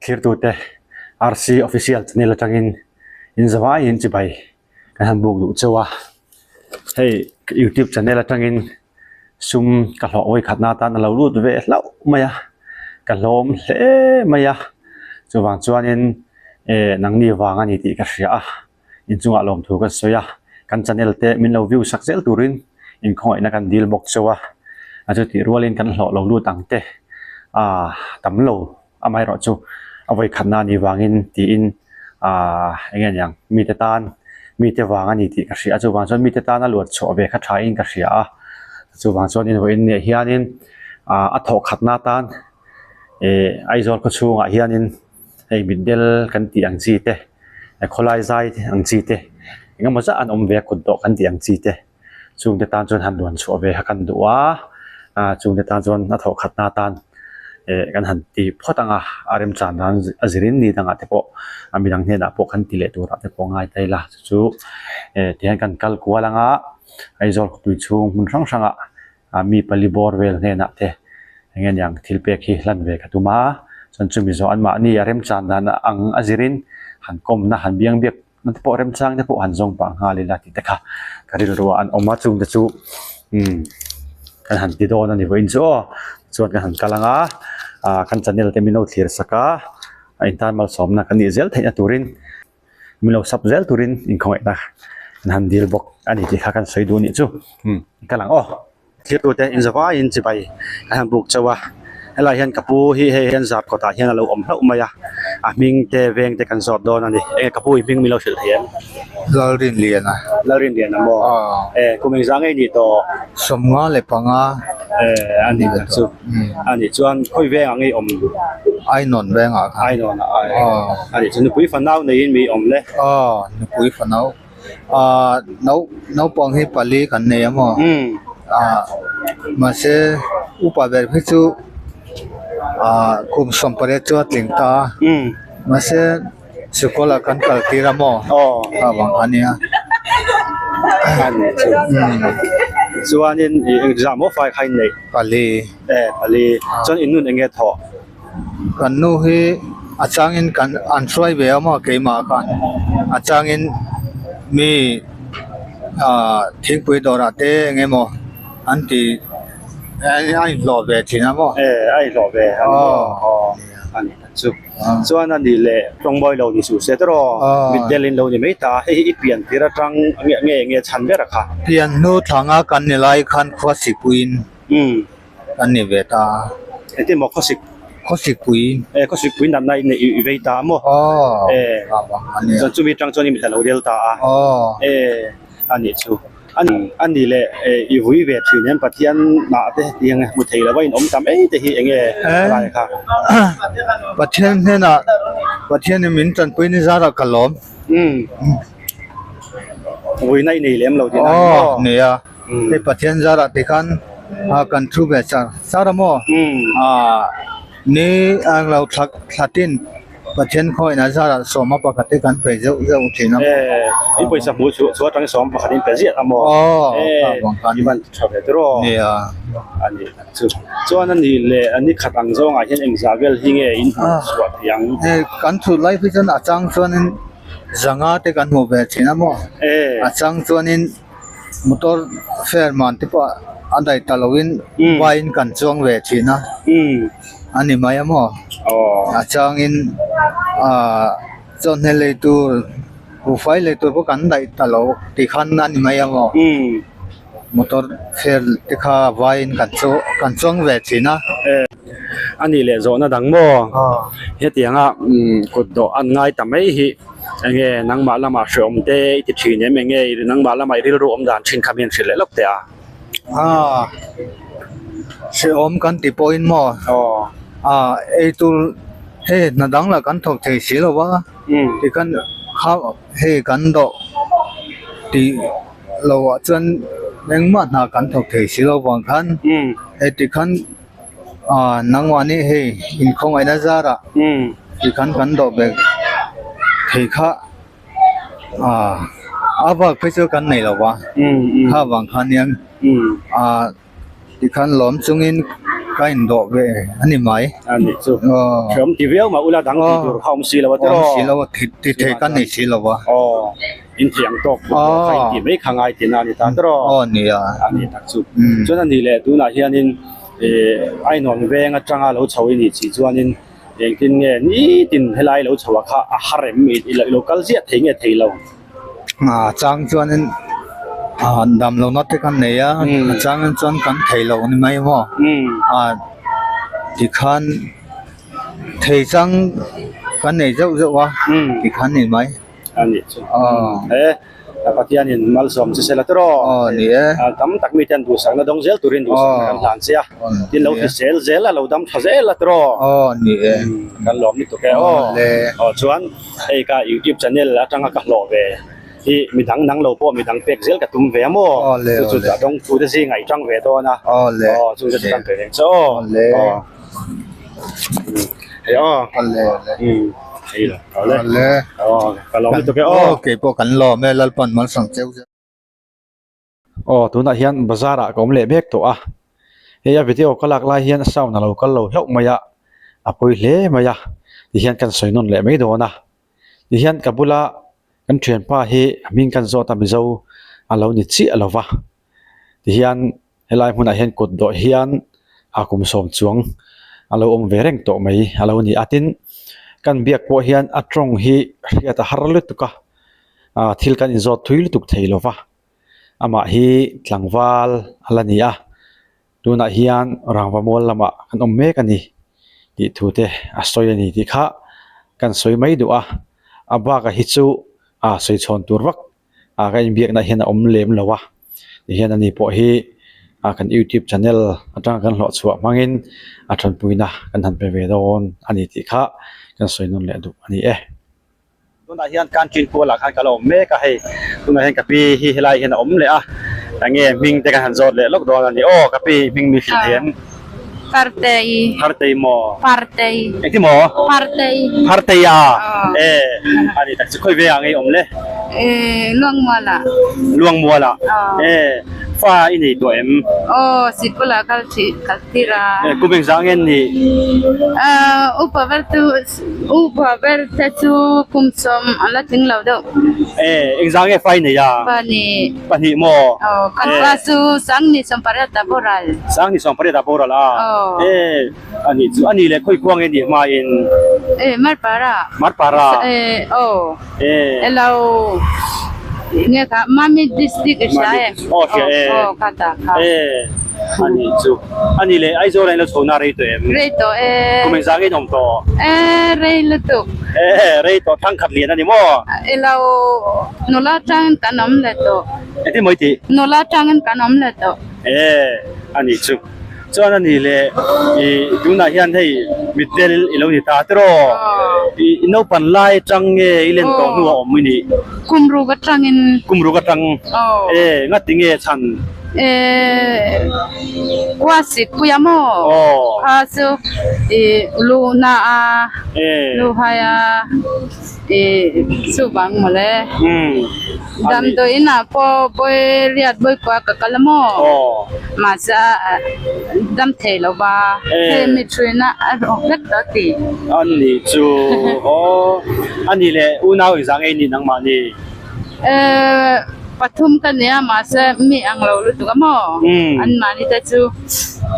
Thlirtute RC Official channel atangin in zavaiin chibai kan han buk duh cheu a. Hei youtube channel atangin sum ka hlawh vawikhatna atan a lo lut ve hlauh mai a, ka hlawm hle mai a. Chuvang chuanin eh nangni vang a ni tih ka hria a. Inchungah lawmthu kan sawi a, kan channel te min lo view sak zel turin inkhawngaihna kan dil bawk cheu a, a chutih rualin kan hlawh lo lut ang te aaa tam lo amaherawh chu a vawikhatna a nih vangin tiin aaa eng nge niang mite tan mite vang a ni tih ka hria a, chuvang chuan mite tana luat chhuah ve kha thain ka hria a, chuvang chuan invawiin nia hianin aaa a thawhkhatna atan eh Aizawl khawchhungah hianin hei mitdel kan tih ang chi te. Khawlai zai ang chi te eng emaw zah an awm ve a kut dawh kan tih ang chi te chungte tan chuan han luan chhuah ve kha kan duh a ah chungte tan chuan a thawh khatna atan eh kan han ti phawt ang a a remchan dan a zirin ni dangah te pawh a midang hnenah pawh kan ti leh turah te pawh ngai ta ila chu chu eh tihian kan kal kual ang a Aizawl khawpui chhung hmun hrang hrangah ah mi pali bawr vel hnenah te eng nge niang thil pek hi hlan ve ka tum a chuan chumi zawh anmahni a remchan dan ang a zirin han kawmna han biang biak na te pawh remchang te pawh han zawng pah nghal ila tih te kha ka rilru ah an awm a chung te chu umm kan han ti dawn a ni vawiin chu aw chuan kan han kal ang a ah kan channel te min lo thlir sak a a intan malsawmna kan nih zel theihna turin. Min lo sap zel turin inkhawngaihna kan han dil bawk a ni tih kha kan sawi duh a nih chu. Umm ka lang aw. Thirtute in zavaiin chibai kan han buk chauh a, helai hian ka pu hi hei hian zar kawtah hian a lo awm hlauh mai a, a hming te veng te kan zawt dawn a ni. Enge ka pu i hming min lo hrilh thei em? Lalrinliana. Lalrinliana maw? E kum engzah ngei ni tawh? 55. E a ni tak chu. A nih chuan khawi vengah ngei awm? Ainawn vengah khan. Ainawn ah ai. A nih chuan nupui fanau neiin mi awm le? Aw nupui fanau. Aaa nau naupang hi pali kan nei a maw? Aaa mahse upa ber hi chu aaa kum 18 chu a tling ta a. Mahse. Sikul ah kan kal tir a maw? Kha vang kha nia. Chuanin ih engzah maw fai kha in neih? Pali. E pali. Chuan in nun enge thawh? Kan nu hi a changin kan an hruai ve a maw keimah khan. A changin mi ah thingpui dawrah te eng emaw an ti a inhlawh ve thin a maw? E a inhlawh ve a ni maw? A ni tak chu. Chuan a nih leh tawngmawi lo ni suh se tawh mitdel in lo ni mai ta a, hei hi i pian tir atang nge nge nge chhan ber a kha. Pian hnu thlanga kan ni lai khan khuasikpuiin kan ni ve ta a. Engtin maw khuasik? Khuasikpui. E khuasikpui natna i neih i vei ta a maw? E chuan chumi atang chuan i mitla lo del ta a. E a nih chu. A ni leh i vui ve thin em Pathian ah te hetiang hmu thei lo a in awm ta mai te hi enge lai kha. Pathian hnenah Pathian in min tanpui ni zarah ka lawm. Vuina i nei lem lo tih na ni maw? Aw nia hei Pathian zarah tikhan kan thu ve char char a maw? Ni a lo thla thlatin Pathian khawiin a zarah sawma pakhat hi kan pe zeuh zeuh thin a. I pawisa hmuh chu chu atangin sawma pakhat in pe ziah a maw? Aw, ka vang khan. I van ti tha ve tawh aw. Nia. A ni tak chu. Chuan a nih leh a ni khat ang zawngah hian engzah vel hi nge in hmuh chhuah thei ang? Kan chhut lai phei chuan a chang chuanin zanga te kan hmuh ve thin a maw? A chang chuanin Motor fare man te pawh a daih ta loin vaiin kan chuang ve thin a, a ni mai a maw? A changin ahh chawhne lei tur buhfai lei tur pawh kan daih ta lo tih khan a ni mai a maw? Motor fare te kha vaiin kan chuang kan chuang ve thin a. A nih leh zawhna dang maw? Hetianga kut dawh an ngai ta mai hi enge nangmah lamah hreawm te i ti thin em enge nangmah lamah i rilru awm dan thin kha min hrilh leh lawk teh a. Aa hreawm kan ti pawhin maw? Aa eitur hei hna dang lah kan thawk thei si lo va tikhan kha hei kan dawh tih loh ah chuan engmah hna kan thawk thei si lo vang khan hei tikhan. Aaa nangmahni hei inkhawngaihna zarah tikhan kan dawh bek thei kha aaa a bak phei chu kan nei lo va kha vang khan hian aaa tikhan lawm chungin. ka indawh ve a ni mai. A nih chu. Hreawm ti viau mah ula dang tih tur kha awm si lo a tiraw? Awm si lo a, ti thei kan nei si lo a. Aw, in thei ang tawk pawh kha in tih mai kha ngai tihna a ni ta tiraw? Aw nia. A nih tak chu. Chuan a nih leh tunah hianin Ainawn veng atanga lo chho i nih chih chuanin engtin nge nitin helai lo chho ah kha a har em i lo kal ziah thei nge thei lo? A chang chuanin dam lohna te kan nei a, a changin chuan kan thei loh ni mai maw? Tikhan thei chang kan nei zeuh zeuh a, tikhan ni mai. A nih chu. He Pathianin malsawm che sela tiraw? Aw ni e. Tam tak mite an duhsakna dawng zel turin duhsakna kan hlan che a. Tin lo hrisel zel a, lo dam tha zel a tiraw? Aw ni e. Kan lawm lutuk e aw. Aw chuan hei ka youtube channel atanga ka hlawh ve hi midang nang lo pawh midang pek zel ka tum ve a maw? Chu chu a dawng tu te zingah i tang ve dawn a. Aw chu chu kan pe reng che aw. Hei aw. Hei lo. Awle. Aw ka lawm lutuk e aw. Keipawh kan lawm e Lalpan malsawm cheu zel. Aw tunah hian bazar ah ka awm leh mek tawh a hei a video ka lak lai hian sound a lo kal lo hlauh mai a a pawi hle mai a tihian kan sawi nawn leh mai dawn a tihian ka bula kan thianpa hi a hming kan zawt a mizo a lo ni chiah lo va tihian Helai hmunah hian kut dawh hian a kum sawm chuang a lo awm ve reng tawh mai a lo ni a tin kan biak pawh hian a tawng hi hriat a har lutuk a ah thil kan inzawt thui lutuk thei lo va amah hi tlangval a la ni a tunah hian rangva mual lamah kan awm mek a ni tih thu te a sawi a ni tih kha kan sawi mai duh a a bakah hi chu ah sawi chhawn tur vak. ah ka inbiakna hian a awm lem lo a tihian ani pawh hi ah kan youtube channel atanga kan hlawh chhuah hmangin a tanpuina kan han pe ve dawn a ni tih kha kan sawi nawn leh duh a ni e. Tunah hian canteen kualah khan ka la awm mek a hei tunah hian ka pi hi helai hian a awm leh a enge hming te kan han zawt leh lawk dawn a ni aw ka pi hming mi hrilh thei em? Partei. Partei maw? Partei. Engti maw? Partei. Partei a? E, ani tak chu khawi ve ah ngei awm le? E, Luangmual ah. Luangmual ah? E, fa i nei tawh em? Aw, sikul ah kal thih, kal tir a. E, kum engzah nge an nih? Upa ber chu, upa ber te chu kum sawm a la tling lo deuh. E, engzah nge fa i nei a? Pahnih. Pahnih maw? Aw, kan pa chu Sangni sawmpariat ah boral. Sangni sawmpariat ah boral a. Aw. E, ani chu ani leh khawi khuang nge nih hmain? E, Marpara. Marpara. E, aw. E. Elo, nge kha Mami district i hria em? Aw, hria e. Aw, kha ta kha. E, ani chu. Ani leh Aizawl ah in lo chho na rei tawh em? Rei tawh e. Kum engzah nge in awm tawh? E, rei lutuk. E, rei tawh thangkhat lian ani maw? Elo. Nula atangin kan awm leh tawh. Engtin maw i tih? Nula atangin kan awm leh tawh. E, a nih chu. Chuan a nih leh i tunah hian hei mitdel i lo ni ta tiraw? I i naupan lai atang nge i len tawh hnuah awm i nih? Kum ruk atangin. Kum ruk atang. E, ngati nge chhan? E, kua sikpui a maw? Kha chu i luhna a, luhai a. Ih chuvang mawle. Damdawiin ah pawh bawi riat bawi kua ka kal a maw? Mahse a dam thei lo va, hei mi thuina a rawk vek tawh a ti. A ni chu aw, a ni leh unau engzah ngei ni nangmah ni? Eh pathum ka nia mahse mi ang lo lutuk a maw? Anmahni te chu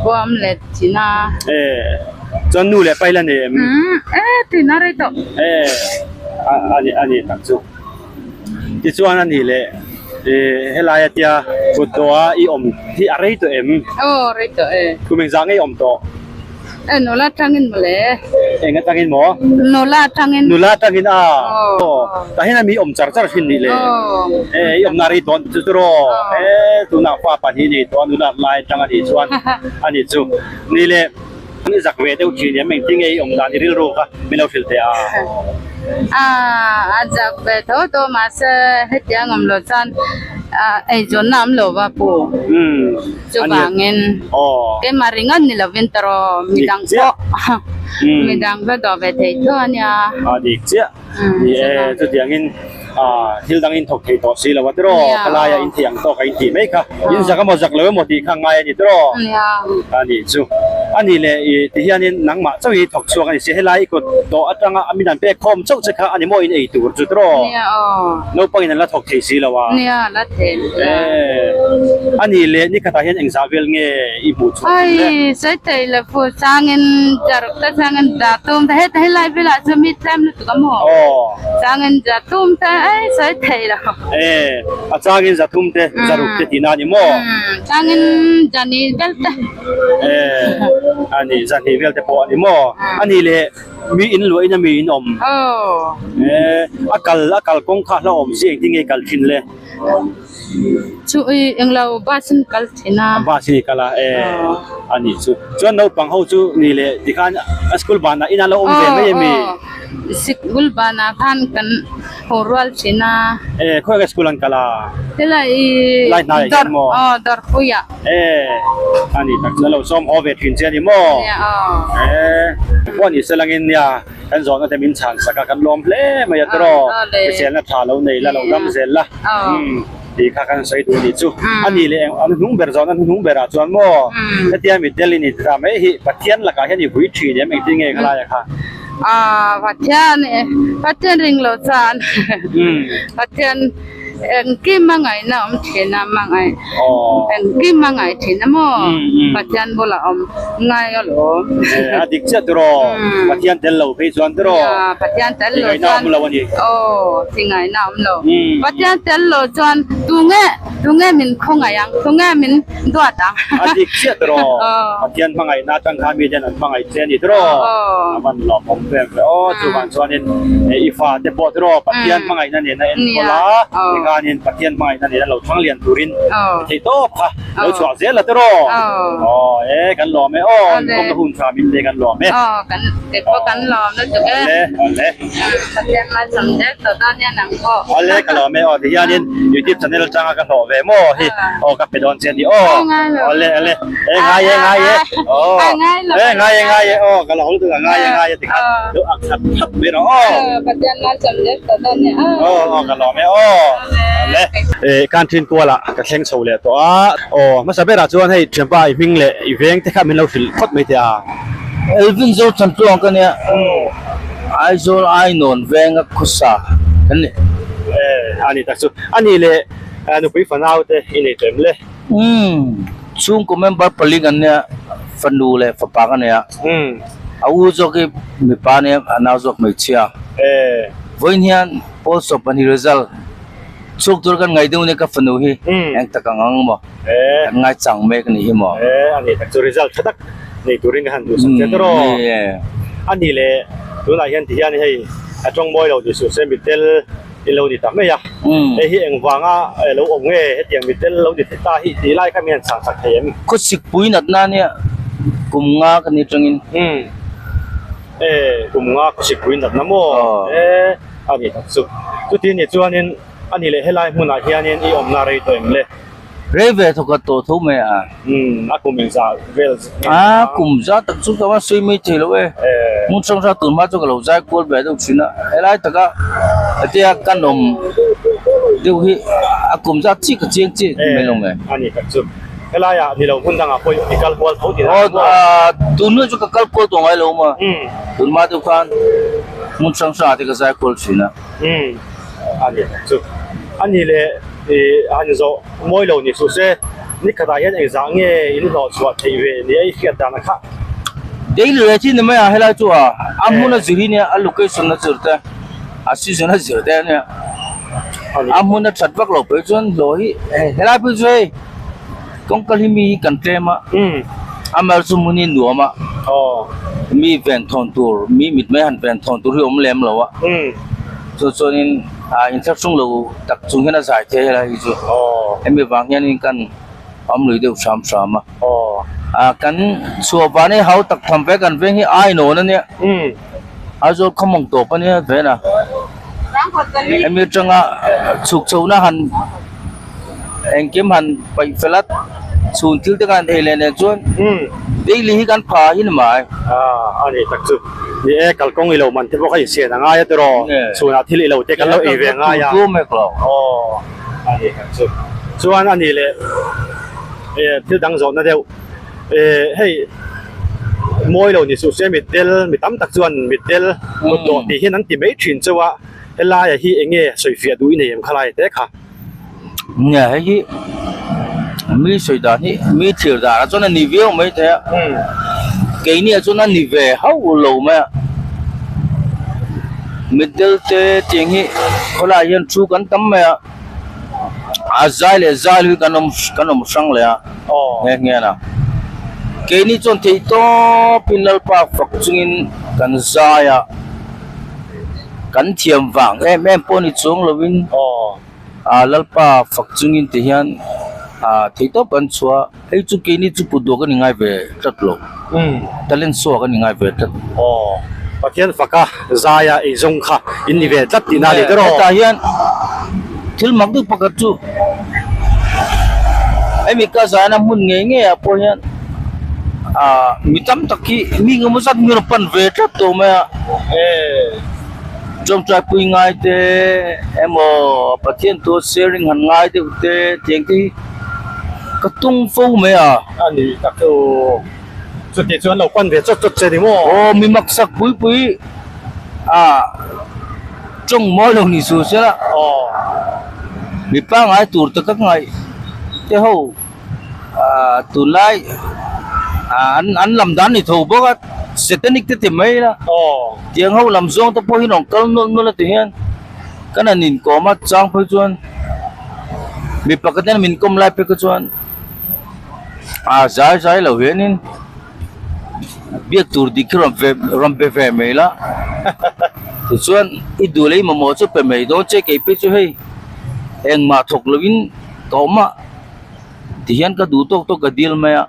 huam let thin a. Eh. Chuan nu leh pai la nei em? Umm e tih na rei tawh. E a ni a ni tak chu. Tichuan a nih leh e helai a tia kut dawh a i awm hi a rei tawh em? Aw rei tawh e. Kum engzah nge i awm tawh? E nula atangin mawle. Eng atangin maw? Nula atangin. Nula atangin a. Aw tah hian a mi awm char char thin nih le. E i awmna rei tawh chu chu raw. E tunah fa pahnih nei tawh a nula lai atang a nih chuan a nih chu. Ni leh. I zak ve deuh thin em engtin nge i awm dan i rilru kha min lo hrilh teh a? A zak ve tho tho mahse hetiang awm loh chuan eizawnna awm lo va pu. Chuvangin keimah ringawt ni lovin tawh midang pawh midang va dawh ve thei tho a nia. A dik chiah. Ni e chutiangin. Thil dang in thawk thei tawh si lo a tiraw? Khalaia in thei ang tawk a in tih mai kha. In zak emaw zak lo emaw tih kha ngai a ni tiraw? A nih chu. A nih leh i ti hianin nangmah chauh hi thawk chhuak a ni si. Helai i kut tawh atanga a min an pek khawm chauh che kha a ni maw in ei tur chu tiraw? Naupang in an la thawk thei si lo a. A nih leh ni khatah hian engzah vel nge i hmuh chhuah thin le? Ai, sawi thei lo fu changin jaruk te changin dah tum te heta helai velah chuan mi tlem lutuk a maw? Changin za thum te ai sawi thei lo. E, a changin za thum te zaruk te tihna a ni maw? Changin zani vel te. E, a ni zani vel te pawh a ni maw? A ni leh mi in luah in a mi in awm. E, a kal a kal kawng kha hlauhawm si engtin nge i kal thin le? Chu i englo bus in kal thin a. Bus in i kal a, e a nih chu. Chuan naupang ho chu ni leh tikhan a school banah inah lo awm ve mai em i? Sikul banah khan kan haw rual thin a. E khawi ka school an kal a? Helai i Lai hnaiah hian maw? Aw Dawrpuiah. E a nih tak chu a lo sawm haw ve thin che a ni maw? Nia aw. E pawh ni selangin nia. Kan zawhna te min chhan sak a, kan lawm hle mai a tiraw, hriselna tha lo nei la, lo dam zel la, umm tih kha kan sawi duh a nih chu. A nih leh an hnung ber zawhna hnuhnung berah chuan maw hetia mitdel i ni ta mai hi Pathian lakah hian i vui thin em engtin nge khalai a kha? Aaa Pathian Pathian ring lo chuan Pathian Engkim a ngaihna awm thin a, hmangaih engkim a ngaih thin a maw? Pathian bulah awm ngai alawm. A dik chiah tiraw? Pathian tel lo phei chuan tiraw? Pathian tel lo chuan Tingaihna awm lo a ni. Aw, tingaihna awm lo. Pathian tel lo chuan tunge tunge min khawngaih ang, tunge min duat ang. A dik chiah tiraw? Pathian hmangaihna atang khan miten an hmangaih che a ni tiraw? A van lawmawm em ve aw, chuvang chuanin i fate pawh tiraw Pathian hmangaihna nena enkawl a, tikhanin Pathian hmangaihna nena lo thlang lian turin theih tawp kha lo chhuah zel a tiraw? Aw e kan lawm e aw, inkhawmna hun tha min te kan lawm e. Aw kan kei pawh kan lawm lutuk e. Awle awle. Pathian malsawm zel tawh dawn nia nang pawh. Awle ka lawm e aw tihianin youtube channel atanga ka hlawh ve maw hi aw ka pe dawn che a ni aw. Awle awle. E ngai e ngai e aw e ngai e ngai e aw ka lo lutuk a ngai e ngai e tikhan lo ak that that mai rawh aw. Pathian malsawm zel tawh dawn nia aw. Aw aw ka lawm e aw. Awle. E kan thin kualah ka thleng chho leh tawh a aw hmasa berah chuan hei thianpa i hming leh i veng te kha min lo hrilh phawt mai teh a. Elvin zo Chantluang ka nia Aizawl Ainawn venga khawsa kan ni. E a ni tak chu a ni leh nupui fanau te i nei tawh em le? Umm chhungkaw member pali kan nia fanu leh fapa ka nei a a u zawk hi mipa a nia a nau zawk hmeichhia vawiin hian pawl sawp pahnih result chhuk tur kan ngaih deuh nia ka fanu hi eng tak ang ang maw kan ngai chang mek a nih hi maw. A ni tak chu result tha tak nei turin ka han duhsak che tawh a ni leh tunah hian ti hian hei a tawng mawi lo tih suh se mittel I lo ni ta mai a, hei hi engvanga lo awm nge hetiang mitdel lo ni ta hi tih lai kha mi han chhang chak thei em? Khawsikpui natna nia kum nga ka ni atangin. Umm e kum nga khawsikpui natna maw? E a ni tak chu. Chuti ni chuanin a ni leh helai hmunah hianin i awmna rei tawh em le? Rei ve thawk a tawh tho mai a. Umm a kum engzah vel nge A kum za tak chu ka va sawi mai thei lo e. Hmun hrang hrang tun hma chu ka lo zai kual ve deuh thin a. Helai taka hetia kan awm deuh hi a kum zat chiah ka chiang chiah mai lo mai. A ni tak chu. Helai ah ni lo hmun dangah pawh i kal kual tho tih Aw tun hnu chu ka kal kual tawh ngai lo maw. Tun hma deuh khan hmun hrang hrangah te ka zai kual thin a. Umm a ni tak chu. A ni leh ih han zawh mawi lo ni suh se, ni khatah hian engzah nge in hlawh chhuah theih ve ni a i hriat dan a khah. Daily rate hi ni mai a helai chu a a hmun a zir hi nia a location a zir te a season a zir te a nia a hmun a that vak lo phei chuan hlawh hi helai phei chu hei kawngkal hi mi hi kan tlem a amaherawhchu chu hmun hi nuam a mi ven thawn tur mi mit mai han ven thawn tur hi awm lem lo a chu chuanin ah inthlahrung lo tak chung hian a zai thei helai hi chu hemi vang hianin kan awm lui deuh hram hram a ah kan chhuah van hi hau tak tham ve kan veng hi ainawn a nia Aizawl khawmawng tawp a nia vena hemi atanga chhuk chhohna han engkim han paih fel a chhun thil te khan ei leh nen chuan daily hi kan pha hi ni mai a ni tak chu. Ni e, kalkawng i lo man te pawh kha insian a ngai a tiraw? Chhunah thil i lo te kan lo ei ve a ngai a. Aw, a ni tak chu. Chuan a ni leh thil dang zawhna deuh. Hei mawi lo ni suh se mitdel mi tam tak chuan mitdel kut dawh tih hian an ti mai thin chauh a, helaia hi eng nge sawifiah duh i nei em khalai te kha? Nia hei hi mi sawi dan hi mi thlir dan ah chuan a ni viau mai thei a, keini ah chuan a ni ve hauh lo mai a, mitdel te tiang hi khawlai hian thu kan tam mai a. A zai leh zai hi kan awm kan awm hrang leh a nghe nghe a keini chuan theih tawpin Lalpa fak chungin kan zai a kan thiam vang em em pawh ni chuang lovin ah Lalpa fak chungin ti hian ah theih tawp kan chhuah a hei chu keini chu put duah kan ingai ve tlat lo talent show ah kan ingai ve tlat. Pathian faka Zaia eizawng kha in ni ve tlat tihna a ni tiraw? Hetah hian thil mak deuh pakhat chu hemi ka zaina hmun ngei ngei ah pawh hian ah mi tam tak hi mi engemaw zat mi rawn pan ve tlat tawh mai a tawngtai pui ngai te emaw Pathian thu sharing han ngai deuh te tiang te hi ka tung fo mai a. A ni tak chu. Chuti chuan lo pan ve chawt chawt che ni maw? Aw mi maksak pui pui a tawng mawi lo ni su sela. Aw. Mi pangngai tur te ka ngaih te ho ah tunlai ah an an lam dan ni tho bawk a satanic te ti mai ila. Aw. Tiang ho lam zawng te pawh hi rawn kal nawlh nawlh a ti hian kan han inkawm a chang phei chuan mi pakhat hian min kawm lai phei kha chuan. A zai zai lo hianin biak tur dik hi rawn ve rawn be ve mai la tichuan i duh leh i mamawh chu pe mai dawn che kei phei chu hei engmah thawk lovin ka awm a tihian ka duh tawk tawk ka dil mai a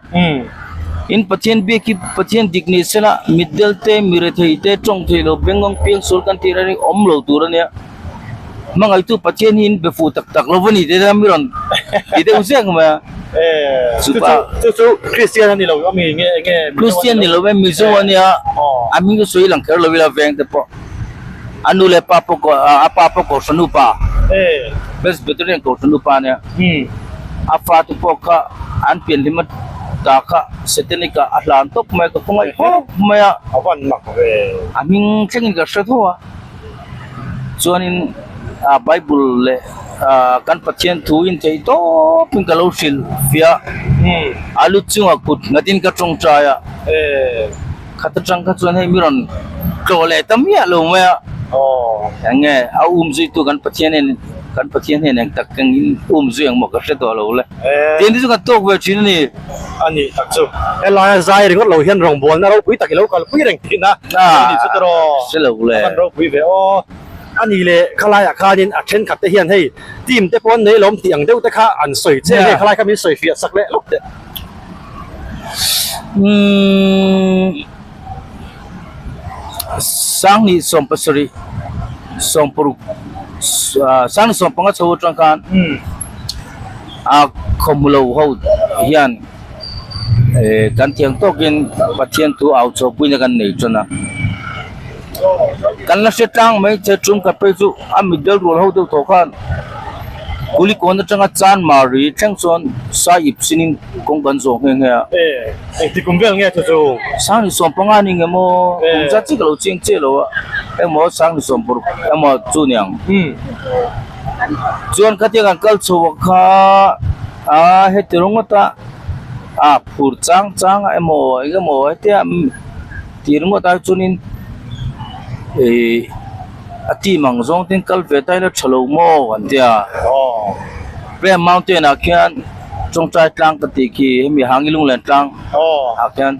in Pathian biak hi Pathian dik ni sela mitdel te mi rethei te tawng thei lo bengawng piang sual kan tih reng awm lo tur a nia. Hmangaihtu Pathian hi in be fuh tak tak lo va ni tih te mi rawn ti deuh zek mai a. Chu chu chu Christian a ni lo a mi nge nge Christian ni lo e Mizo a nia a hming chu sawi lang kher lo ila veng te pawh a nu leh pa pawh a pa pawh Kohhran upa Presbyterian Kohhran upa a nia a fa te pawh kha an pianhlim a ta kha Satanic ah a hlan tawp mai ka khawngaih khawp mai a a van mak ve a hming thlengin ka hre tho a. Chuanin ah Bible leh ah kan Pathian thu in theih tawpin ka lo hrilh fiah a lu chungah kut nghatin ka tawngtai a khat atang kha chuan hei mi rawn tlawh leh ta miah lo mai a eng nge a um zuitu kan Pathian hian kan Pathian hian eng tak engin um zui ang maw ka hre tawh lo le tin te chu kan tawk ve thin a ni. A nih tak chu helaia zai ringawt lo hian rawngbawlna ropui tak i lo kalpui reng thin a a nih chu tiraw hre lo le a van ropui ve aw a nih leh khalaiah khanin a thenkhat te hian hei team te pawh an nei lawm tih ang deuh te kha an sawi che nge khalai kha min sawi fiah sak leh lawk teh. Umm Sanghnih 70 60 Sanghnih 15 chho atang khan a khawhmu lo ho hian eh kan thiam tawkin Pathian thu au chhuahpuina kan nei tan a kan la hre tlang mai che tum khat phei chu a middle rual ho deuh tawh khan Kulikawn atanga Chanmari thleng chuan sai ip sinin kawng kan zawh nghe nghe a. Eh engti kum vel nge chu chu? Sangni 15 ni nge maw kum zat chiah ka lo chiang chiah lo a emaw sangni 60 emaw chu niang. Chuan khatia kan kal chho a kha a heti ringawt a a phur chang chang a emaw eng emaw hetia ti ringawt ai chuanin ih a team ang zawng ten kal ve ta ila tha lo maw an tia Prayer Mountain ah khian tawngtai tlang ka tih khi hemi Hangi Lunglen tlang ah khian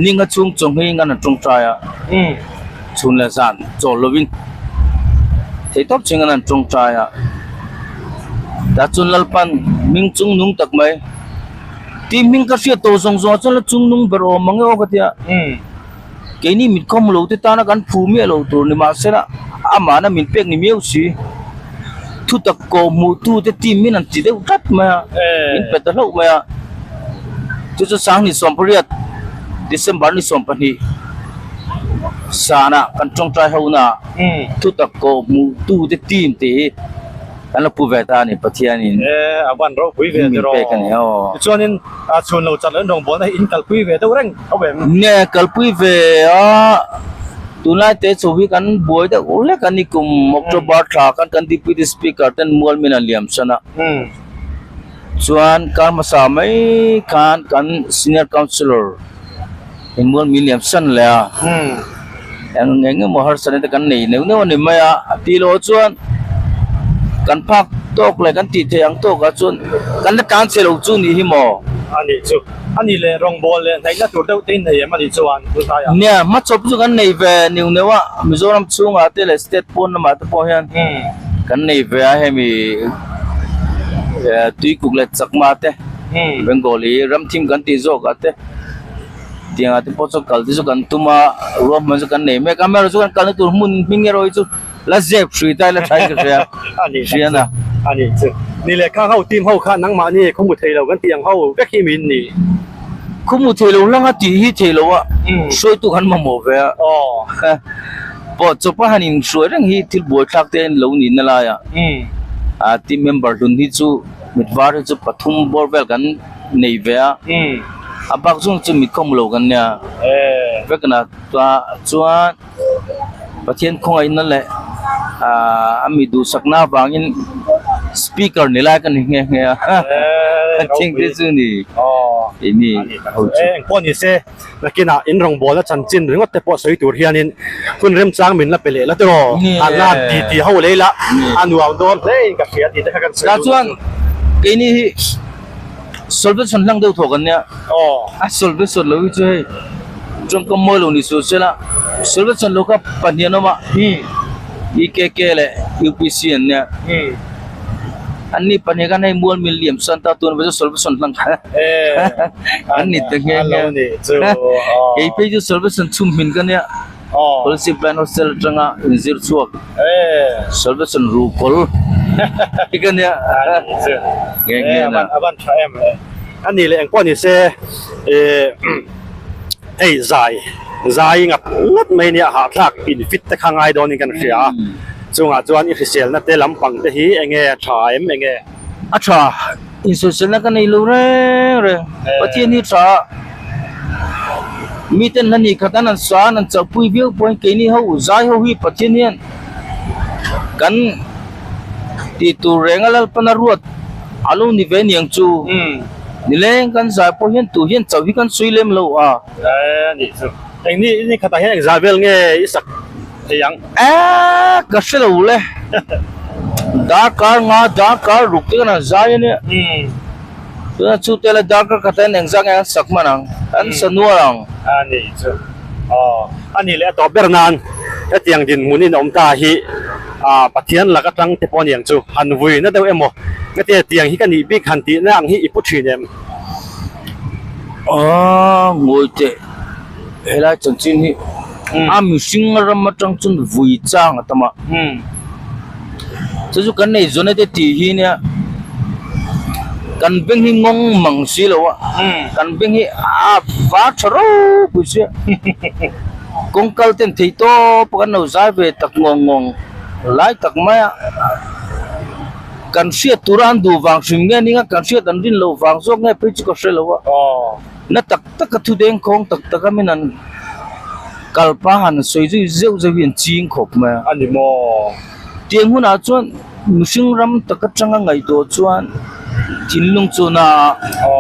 ninga chhung chawhmeh in an han tawngtai a chhun leh zan chawl lovin thei tawp chhing an han tawngtai a tah chuan Lalpan hming chung nung tak mai tih hming ka hriat tawh zawng zawng ah chuan la chung nung ber awm ang e aw ka ti a keini mit khawm lo te tana kan phu miah lo tur ni mahsela amahna min pek ni miau si thutak kawh hmuh tu te team in an ti deuh tlat mai a min pe ta hlauh mai a chu chu Sanghnih 18 December ni 12. Sana kan tawngtai ho na thutak ko hmu tu te team te hi kan la pu ve ta a ni Pathianin E a van ropui ve min pek a ni aw. Tichuanin chhun lo chat leh rawngbawlna hi in kalpui ve deuh reng tho em? Nge kalpui ve a, tunlai te chho hi kan buai deuh lek a ni kum October thla khan kan Deputy Speaker ten mual min an liam san a. Chuan kar hmasa mai khan kan Senior Councillor in mual min liam san leh a, eng eng emaw harsatna te kan nei neuh neuh a ni mai a, a tih loh chuan kan phak tawk leh kan tih theih ang tawkah chuan kan la tlan chhe lo chu nih hi maw? A nih chu. A nih leh rawngbâwl leh hnaihna tur deuh te in nei em a nih chuan tunlaiah? Nia, hmachhawp chu kan nei ve neuh neuh a, Mizoram chhungah te leh state pawn lamah te pawh hian kan nei ve a, hemi Tuikuk leh Chakma te, Bengali ramthim kan tih zawkah te. Tiangah te pawh chu kal te chu kan tum a, ruahman chu kan nei mek a, amaherawhchu kan kalna tur hmun hming erawh hi chu la zep hrui ta ila tha in ka hria hria na. A ni chu. Ni leh khang ho team ho kha nangmahni khaw mu thei lo kan tih ang ho vek hi min ni. Khaw mu thei lo hlanga tih hi thei lo a, hruaitu kan mamawh ve a. Pawh chawpa han inhruai reng hi thil buaithlak te lo ni na lai a, a team member hlun hi chu mit var hi chu pathum bawr vel kan nei ve a a bak zawng chu mit khawm lo kan nia vek na chuan Pathian khawngaihna leh aah a mi duhsakna avangin speaker ni lai ka ni nghe nghe a thing te chu ni keini ho chu. Engpawh ni se nakinah in rawngbawlna chanchin ringawt te pawh sawi tur hianin hun remchang min la pe leh la tiraw an la ti ti ho lei la a nuam dawn hle in ka hria tih te kha kan sawi duh chuan keini hi Salvation hlang deuh thawk an nia. A salvation lo hi chu hei tawngkam mawi lo ni suh se la salvation lo kha pahnih an awm a EKK leh UPC an nia. An ni pahnih khan hei mual min liam san ta tun chu salvation hlang kha an ni ta nghe nghe. Kei phei chu salvation chhum hmin ka nia. Policy Plan Hostel atanga inzir chhuak Salvation Rukawl hi ka nia nge nge na. A van tha em a ni leh engpawh ni se hei zai zai ngap ngawt mai nia hahthlak in fit te kha ngai dawnin kan hria a chungah chuan i hriselna te lampang te hi enge a tha em enge a tha Insawiselna ka nei lo reng reng. Pathian hi tha a, miten hla ni khat an an sa an an chauhpui viau pawhin keini ho zai ho hi Pathian hian kan tih tur renga Lalpana ruat a lo ni ve niang chu. Nileng kan zai pawh hian tu hian chauh hi kan sawi lem lo a. E nih chu. Eng ni ni khatah hian engzah vel nge i sak thei ang? E ka hre lo le. Darkar nga darkar ruk te kan han zai a nia. Tuna chu te la darkar khatah hian engzah nge an sak hman ang? An sa nual ang. A nih chu. Aw a nih leh a tawp ber nan hetiang dinhmun in awm ta hi ah Pathian lak atang te pawh aniang chu han vui na deuh emaw hetiang tiang hi ka nih bik han tihna ang hi i pu thin em? Aw ngawi teh helai chanchin hi a mihring ram atang chuan vui chang a tam a chu chu kan nei zawn te tih hi nia kan beng hi ngawng mang si lo a kan beng hi a var tha ropui sia kawng kal ten thei tawp a kan lo zai ve tak ngawng ngawng lai tak mai a. Kan hriat tura an duh vang hrim nge nia kan hriat an rin loh vang zawk nge phei chu ka hre lo a. Na tak tak a thu deng khawng tak tak a min an kal pa han sawi zui zeuh zeuh hi an ching khawp mai a. A ni maw? Tiang hunah chuan mihring ram tak atanga ngaihtuah chuan thinlung chu na a.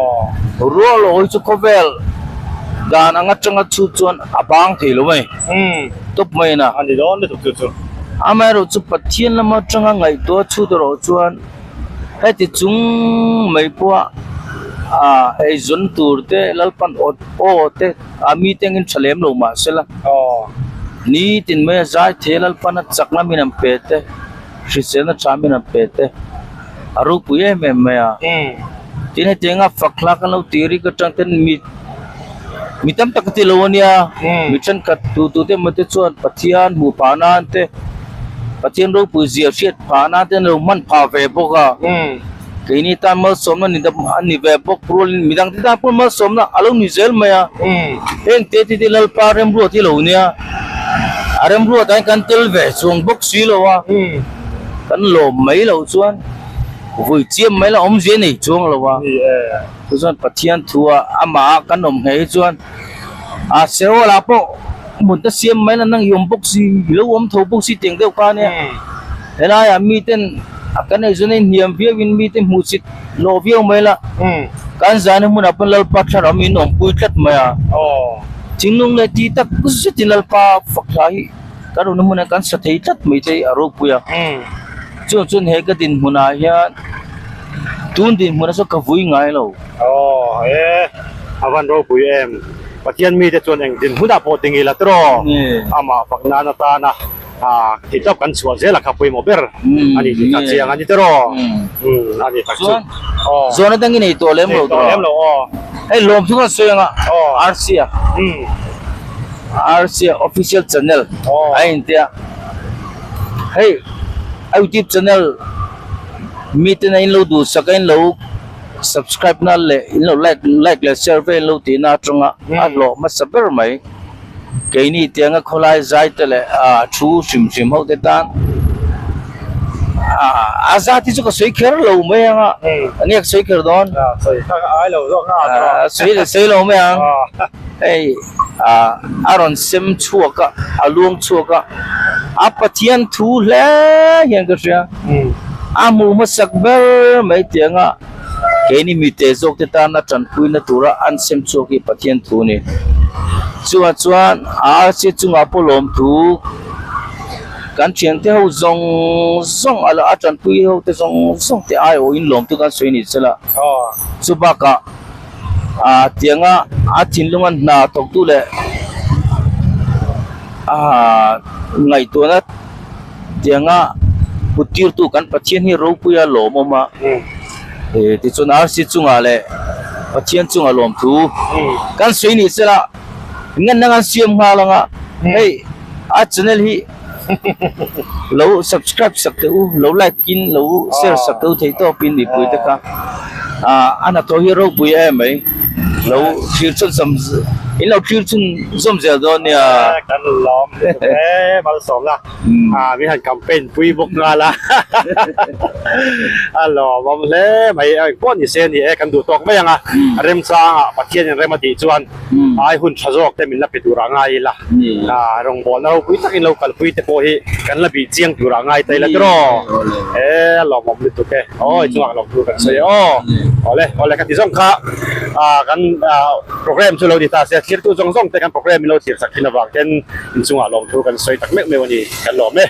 Rual awi chu khawvel dan ang atanga chhut chuan a bang thei lo mai. Tawp mai a na. A ni dawn lutuk chu chu. Amaherawh chu Pathian lama atanga ngaihtuah chhut erawh chuan heti chung mai pawha ah eizawn tur te Lalpan awt aw te ah mite angin tha lem lo mah sela nitin mai a zai thei a Lalpan a chakna min an pe te hriselna tha min an pe te a ropui em em mai a. Tin hetianga fak hla kan lo tih rik atang ten mi mi tam tak a ti lo ania mi thenkhat tu tu te emaw te chuan Pathian hmuh phah nan te Pathian ropui zia hriat phah nan te an lo hman phah ve bawk a keini tan malsawmna ni a ni ve bawk rualin midang te tan pawh malsawmna a lo ni zel mai a heng te te te Lalpa remruat hi lo nia. A remruat ah hian kan tel ve chuang bawk si lo a, kan lawm mai loh chuan vui chiam mai la awmzia nei chuang lo a. Chu chuan Pathian thu ah amah ah kan awm nghei hi chuan a Seol ah pawh hmun te siam mai la nang i awm bawk si, i lo awm tho bawk si tih ang deuh kha ania. Helaiah miten a kan eizawn a inhniam viauin mite hmuhsit lawh viau mai la, kan zahna hmunah pawn Lalpa thlarau min awmpui tlat mai a. Thinlung leh ti tak zetin Lalpa fak hla hi kan runa hmunah kan sa thei tlat mai te hi a ropui a. Chuan chuan he ka dinhmunah hian tun dinhmunah chuan ka vui ngai lo. Aw e, a van ropui em. Pathian mite chuan eng dinhmunah pawh ti ngila tiraw? Amah fak nan atana thei tawp kan chhuah zel a kha pawimawh ber a ni tih kha chiang a ni tiraw? A ni tak chu. Chuan zawn atangin ei tawh lem lo tawh. Ei tawh lem lo aw. Hei lawm chu kan sawi anga RC a RC a official channel a intia hei a youtube channel miten a inlo duhsak a inlo subscribe na leh inlo like like leh share vel inlo tihna atanga a hlawh hmasa ber mai keini tianga khawlai zai te leh thu hrim hrim ho te tan a zat hi chu ka sawi kher lo mai ang a enge ka sawi kher dawn sawi leh sawi lo mai ang hei a rawn sem chhuak a a luang chhuak a a Pathian thu hle hian ka hria a hmuh hmasak ber mai tianga keini mite zawk te tana tanpuina tura an sem chhuak hi Pathian thu a ni. Chuvang chuan RC chungah pawh lawmthu kan thiante ho zawng zawng a la a tanpui ho te zawng zawng te aiawhin lawmthu kan sawi ni sela. Chu bakah ah tianga a thinlunga hna thawktu leh ah ngaihtuahna Tianga kut tirtu kan Pathian hi ropui a lawmawm a, tichuan RC chungah leh Pathian chungah lawmthu kan sawi ni sela ngenna kan siam nghal ang a, hei a channel hi lo subscribe sak teh u, lo like in lo share sak teh u thei tawpin mipui te kha a hnathawh hi ropui em mai. Lo thlir chhun zawm in lo thlir chhun zawm zel dawn nia. Kan lawm lutuk e malsawmna a min han campaign pui bawk nghal a a lawmawm hle mai engpawh ni se ni e kan duh tawk mai ang a remchang ah Pathian in rem a tih chuan ai hun tha zawk te min la pe tur ah ngai ila a rawngbawlna ropui takin lo kalpui te pawh hi kan la bih chiang tur ah ngai ta ila tiraw e a lawmawm lutuk e. Awi chungah lawm tur kan sawi a aw. Awle awle ka ti zawng kha ah kan ah program chu lo ni ta se thirtu zawng zawng te kan program in lo thlir sak thin avang ten inchungah lawm thu kan sawi tak meuh meuh a ni kan lawm e.